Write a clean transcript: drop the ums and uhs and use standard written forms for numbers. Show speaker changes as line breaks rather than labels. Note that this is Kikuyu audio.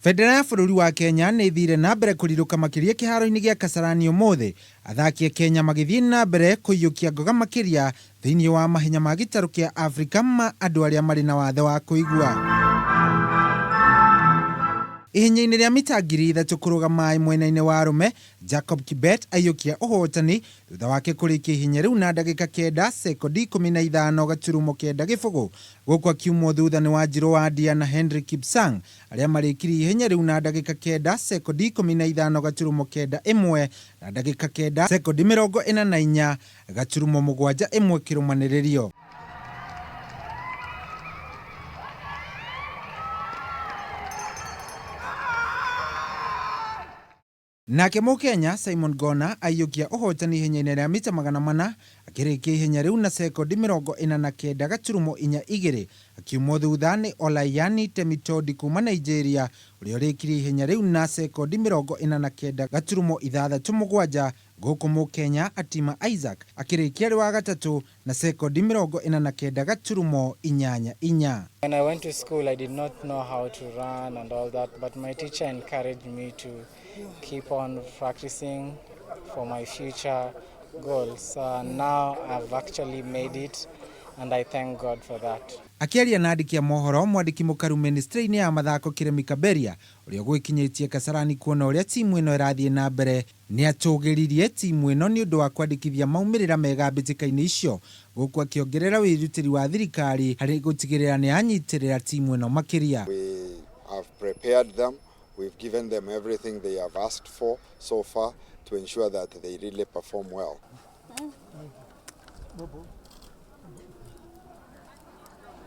Bendera ya bũrũri wa Kenya nĩ ĩthire na mbere kũrirũka makĩria kĩharo-inĩ gĩa Kasarani ũmũthĩ, athaki a Kenya magĩthiĩ na mbere kũiyũkia ngoga makĩria thĩinĩ wa mahenya ma gĩtarũ kĩa Afrika ma andũ arĩa marĩ na wathe wa kũigua. Ihenya-inĩ rĩa mita 3000 kũrũga maĩ mwena-inĩ wa arũme, Jacob Kibet aiyũkia ũhotani thutha wake kũrĩkia ihenya rĩu na ndagĩka 9 sekondi 15.90, gũkũ akiumwo thutha nĩ Wanjirũ wa Ndia na Henry Kipsang arĩa marĩkirie ihenya rĩu na ndagĩka 9 sekondi 15.91 na ndagĩka 9 sekondi 44.71 kĩrũmanĩrĩrio. Nake Mũkenya Simon Gona aiyũkia ũhotani ihenya-inĩ rĩa mita 400 akĩrĩkia ihenya rĩu na sekondi 49.42, akiumwo thutha nĩ Olayani Temitodi kuma Nigeria ũrĩa ũrĩkirie ihenya rĩu na sekondi 49.67, gũkũ Mũkenya Atima Isaac akĩrĩkia arĩ wa gatatũ na sekondi 49.84.
When I went to school, I did not know how to run and all that, but my teacher encouraged me to keep on practicing for my future goals. Now I've actually made it, and I thank God for that.
Akĩaria na andĩki a mohoro, mwandĩki mũkaru ministry-inĩ ya mathako Kĩremi Kaberia ũrĩa ũgwĩkinyĩtie Kasarani kuona ũrĩa timu ĩno ĩrathiĩ na mbere nĩ atũgĩririe timu ĩno nĩ ũndũ wa kwandĩkithia maumĩrĩra mega mbĩtĩka-inĩ icio, gũkũ akĩongerera wĩrutĩri wa thirikari harĩ gũtigĩrĩra nĩ anyitĩrĩra timu ĩno makĩria.
We have prepared them, we've given them everything they have asked for so far to ensure that they really perform well.